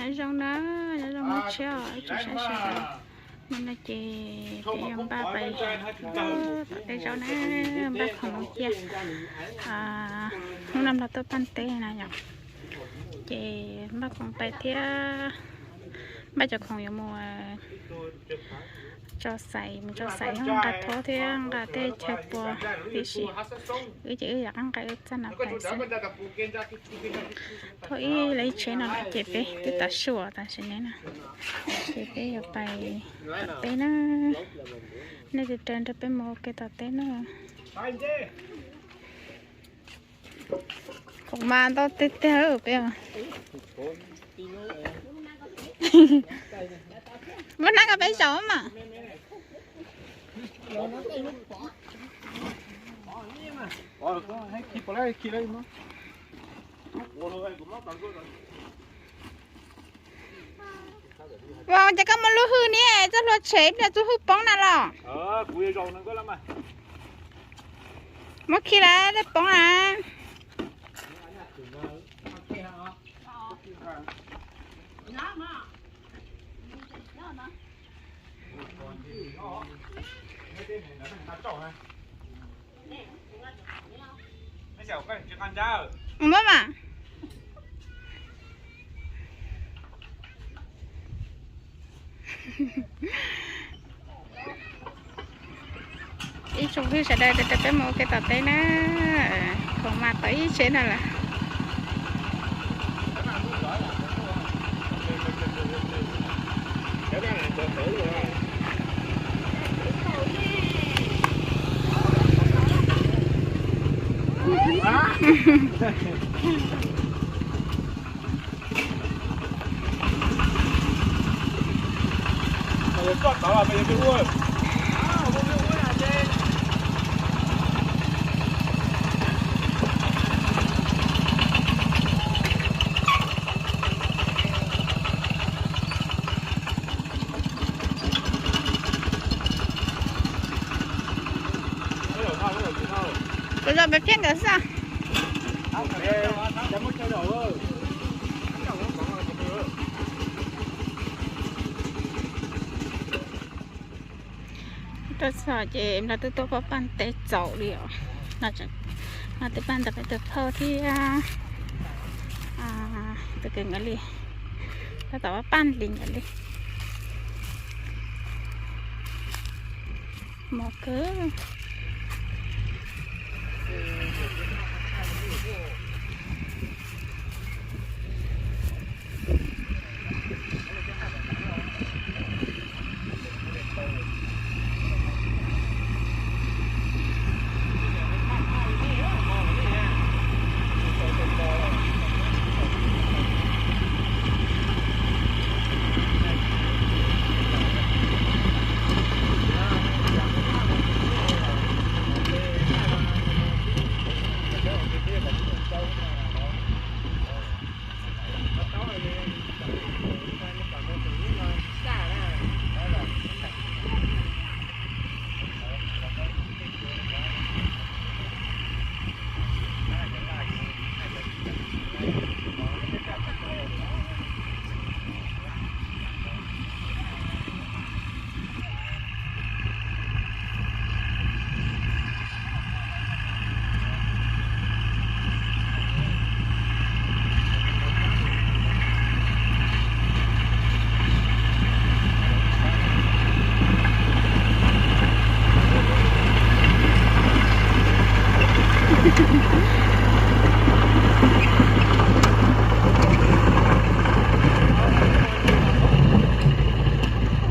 Nyob zoo na, nyob zoo hnub tshiab ib tsoom saib sawv daws. Hnub no ces peb yuav npaj pais tom teb zaub na, npaj khoom cia hnub no Nplog tuaj paj teb na yom. Ces npaj khoom pais thiab, npaj cov khoom yuav mus tso xaiv, mus tso xaiv nqa thob thiab nqa tej chaw pua tib si. Wb ces wb yam qab nqa wb txaj no pais xwb. Thauj ib lub tsheb no lawm ces peb twb tav su tam sim no na, ces peb yuav pais tom teb na. Nej tig raws nrog peb mus ua ke tom teb na. Khoom mas ntau tiag tiag peb. Muab hnab ko peb zaum mas. Ces koj muab lub hwj ni, txoj hlua tshem ib pliag txuj hwj poob na los. Muab khi lawm tej poob na. Muab mas. Ib tsoom phooj ywg sawv daws, tig raws peb mus ua ke tom teb na. Khoom mas tau ib tsheb no lawm. Kuv los peb phiaj nkawd xwb. Tuaj txog ces Nplog twb tuaj paj teb txaus li os. No twb paj ntawm peb tus phauj thiab tus kwv nkawd li. Tab tom paj li nkawd li. Mos kawg.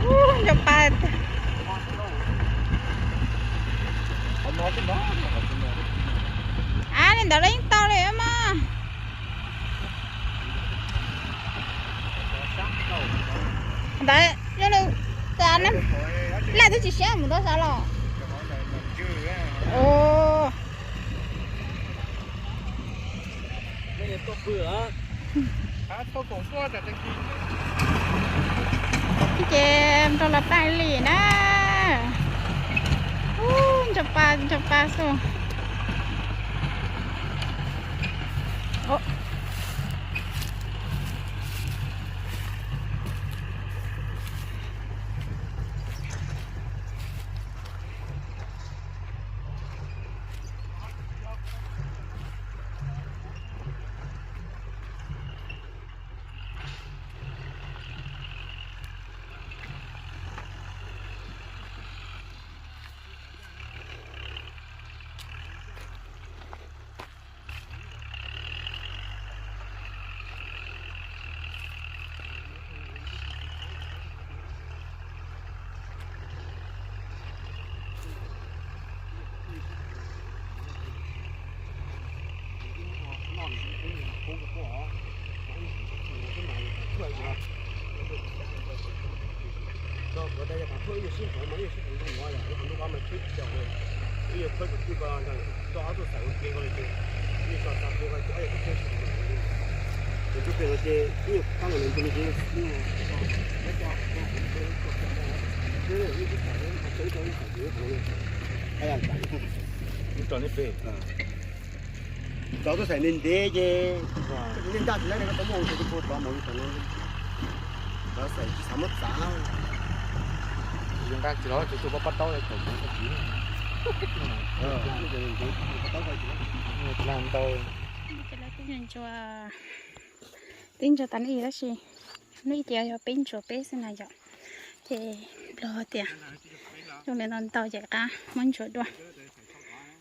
Ub, nco pa. Ab, li ntawd los yeej tau li mas. Ntawd, laj twb tsis siab mus tau sav los. Ces nrog los paj li na. Ub, nco pa, nco pa xwb. Cov tuaj xaim ntev ntev ces nej ntaj tsis laib ne, koj tau muaj hauv tsev tus puag tod mas li tod no. Cov xaim tsis xav muab txav. Yus nqa tsis los tsis tug pab pab taub li thaum tsis tau txiv. Ntau. Ces lawv kuj nyuam ntsuas tib ntsuas tas li tab sis nej ces yog peb ntsuas peb xwb na yom. Ces Nplog tias zoo li no ntau ces rov qab muab ntsuas dua.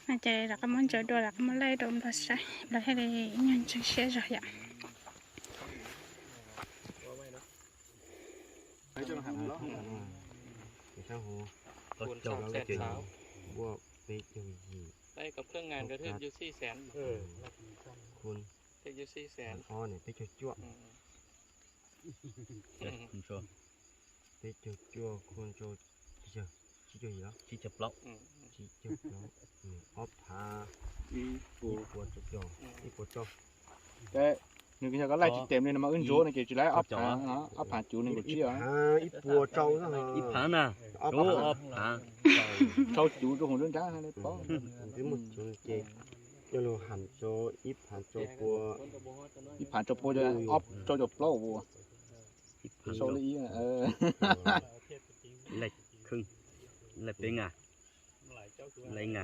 No ces rov qab muab ntsuas dua rov qab muab laij rau Nplog saib Nplog thiaj li ib nyuag ntseeg siab zog yom. Peb caug yim, Đây có cốc ngàn cái thêm du xi xén. Thêm du xi xén. Ob ne peb caug cuaj. Peb caug cuaj, khuam rau tsib caug yim los? Tsib caug plaub. Tsib caug plaub, ob phav, ib puas rau caum, ib puas rau. Nws yog koj laij tsis tes li no mas wb ntsuab no ces tsis laib ob phav, ob phav cuv nees nkaum tsib. Ib puas rau, ib phav na, ob phav, rau cuv rau hauv nruab nrab. Twb muaj cuv ces coj lug ham rau ib phav rau pua. Ib phav rau pua, ob rau caum plaub ua. Sau li ib. Laij khwb, laij peb nga, laij nga,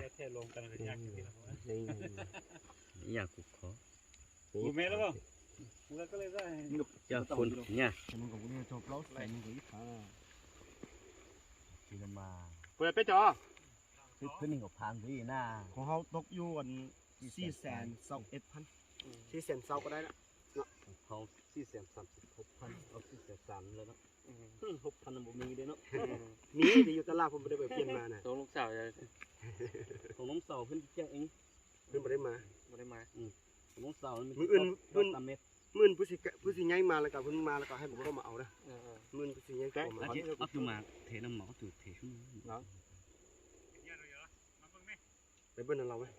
ib yam kuv khov. Coj fun nyaj. Peb caug. Khov hauv tau yuav xi xees sau ib phav, xi xees sau ko dai. Hauv xi xees sau hauv phav, hauv xi xees sau lawm. Hauv phav no npaum me li no. Mib li yus tas laj pum npua dai pem piam mas na. Thaum noob xaus, thaum noob xaus pheej caj eev, pheej npaum dai mas. Thaum noob xaus, mws wb, mws wb pub xi nyeeb mas lawv kom, pub mas lawv kom hais npaum koj mas aus na. Mws wb pub xi nyeeb kom mas. Ob tug mas them no mas ob tug them sub. Peb peb no laus.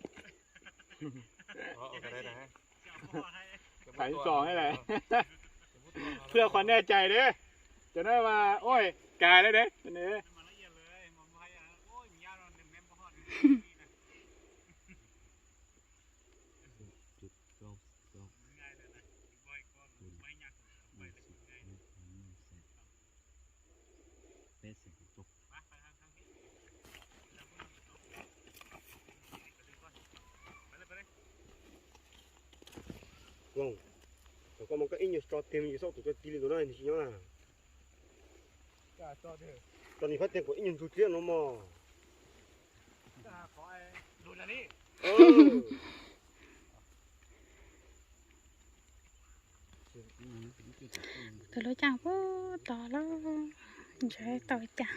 Thaiv tso lawm. Pliag qhov nej cais de, cov no mas ua kais lawm de. Zoo, thaum koj mas koj ib nyuag tso tes yus xauj tus tso tis li tus no nws tsis nyob na. Tso nws phab tes kuv ib nyuag ntsus tliab no mog. Tus lub caij puag tod lawm, ntshe tau cas.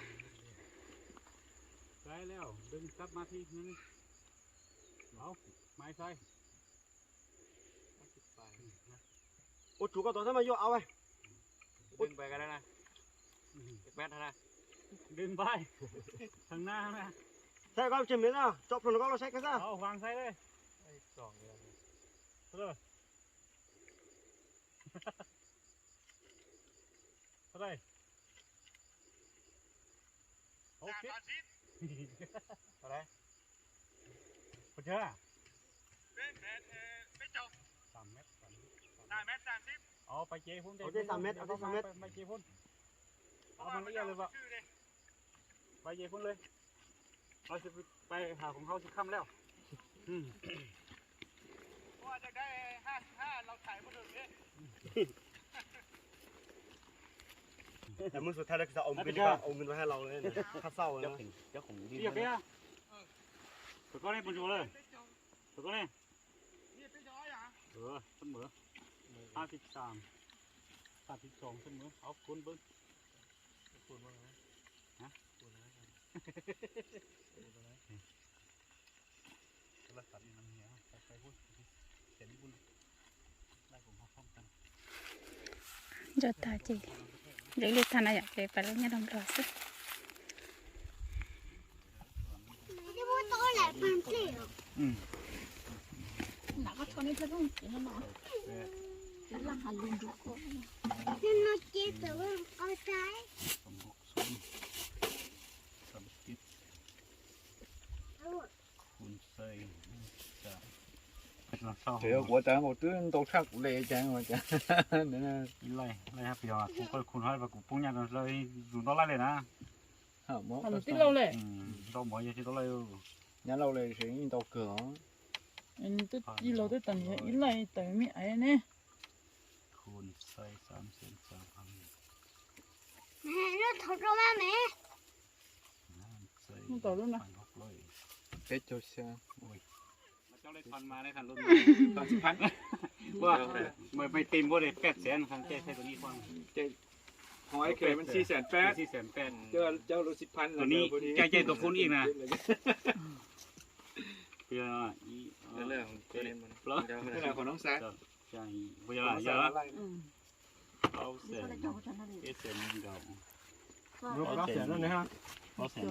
Ua tsuv koj tod xwb mas yuav au. Saib koj tseem miv na, tso plhuav koj los saib koj xwb. Pais ces phun, pais ces phun. Pais ces phun li. Pais ces phun li. Pais hauv khoom hauv xwb kham lawm. Mus xu thaj lawv xav ua nws ua nws thaj xauj. Tụi con này bonjour rồi. Tụi con này. Ơ, sắp mở. Hai mươi tám. Tám mươi sáu sắp mở. Áo cuốn bớt. Hả? Ntsuas tag ces, lwm li tag na yom, ces pais lawm nyob rau Nplog xwb. Nab koj tsho nej thawj rooj txiv no no. Ces laj has lus nrug koj. Hnub no ces txawm ua qos tais. Ces kuv tas kuv twb ntau tshaj kuv le cas cas. Ib laij, laij hab pes, kuv kuj khun hab kuv poob nyaj zus ntau laij le na. Tij laug le. Ntau mov yog tsis tau laij. Nyab lauj le, ntau kawg os. Twb tij laug twb tas ib laij tawm me aiv ne. Peb caug xya. Mày tìm vô đây pet xén, thằng kia xe tụi đi khoan. Hos ai khe mày xij xẻn pet, xij xẻn pet. Cho, cho lũ xij phăn là tụi đi, cho chơi tụi phun yên nè. Bây giờ, cái này của nông sản. Bây giờ là giờ đó. Plaub xẻn, peb xẻn nkaus. Plaub xẻn,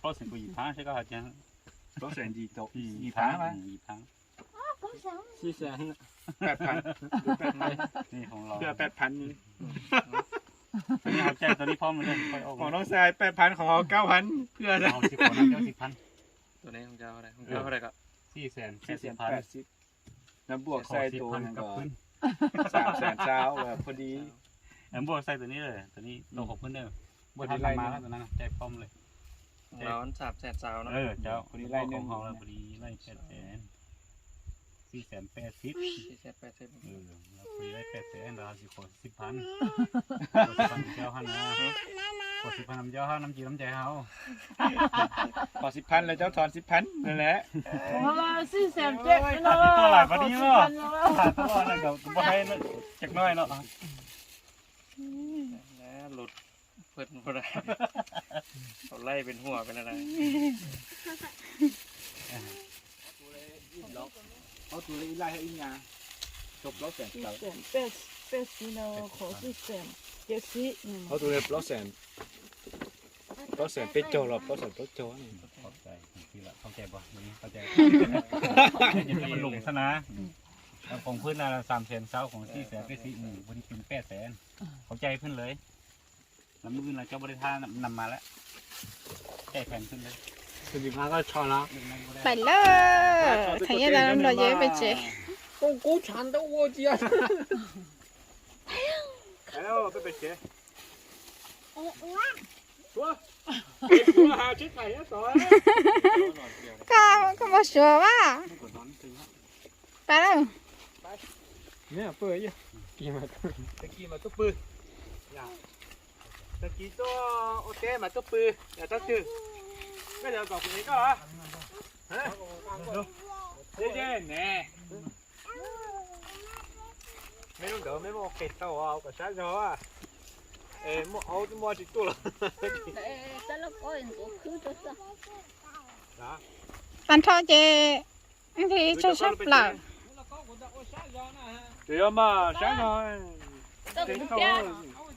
plaub xẻn kuv yim tháng, seb koj hais tias plaub xẻn yim tau, yim tháng, yim tháng. Xij xẻn pet phăn, pet phăn. Hos cai tau neb phob mus, qhov noj xai pet phăn, qhov hauv kaub phăn. Xij phăn. Xij xẻn, xij xẻn pet phăn. Nab npuaj xai tus xaam xees xaus phob di. Nab npuaj xai tus neb, tus neb tau qhov phwb na. Npuaj tau mas tus na cai pom le. Xaam xees xaus no. Phob di laij pet xees. Xij xees pet xib. Phob di laij pet xees ntawd xij qhov xib phab. Qhov xib phab no coj hab nab ci nab cai hab. Qhov xib phab lawv coj thov xib phab no lawm. Xij xees pet xees no. Tsis tuaj lawm phob di os. Tsis tuaj lawm, kuv pom hais tseem no no. Lus phet ua, tau laij pes huam pes na. Ob tug ib laij hab ib nyab, tau plaub xees tawm. Peb xib no qhov xij xees, peb xib. Ob tug plaub xees, plaub xees peb caug los plaub xees plaub caug. Lus xab na, khoom phwb na xaam xees xaus, khoom xij xees peb xib, phob di pes xees. Qhov cai phwb lawm. Lawv muaj lawv coj phob di thab nam mas lawm. Cai pheem xwb lawm. Pais lawm, thaum yav tas los ces peb tsev. Kub tshav ntau ua cia. Koj, koj mus suav vas. Pais lawm. Tag kis mas tuaj pw, tag kis tuaj ua teb mas tuaj pw, yog tag twg koj yog kom kuv ev koj. Yeej yeej ne. Meb lub ntawd meb muaj qes tau kom sab zog, es muaj aub twb muaj tsis tuaj los. Tag nrho ces nqhis tsag sab plaws. Ces yog mas sab zog,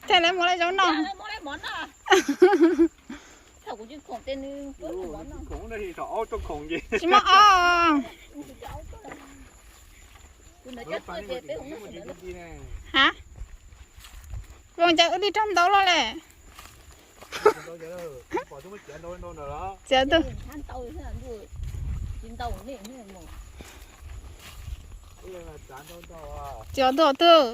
ces lawv mus lawv zaub noj. Tsis muaj aub. Ha, voos cas wb li rag ntau luaj le. Txiav tug. Txiav tug twg?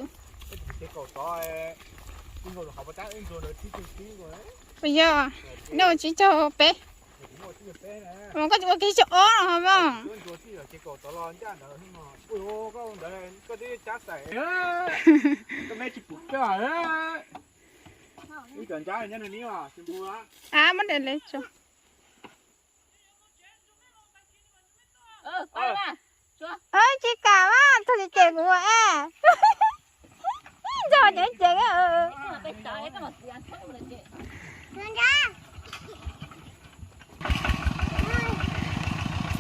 Puas yog? Nej ua tsib caug peb. Mus koj ua kiag caug ob no ho mas. A, muab de le tso. Tsis kam mas, thaum tsis cem kuv es. Nco ceev ceev.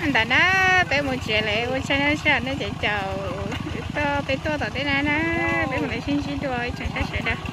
Ntawd na, peb mus tsev lawm, ua tsaug nej sawv daws nej caum caum. Peb tuaj tom tej na na, peb mus lawv sib ntsib dua, ib tsoom saib sawv daws.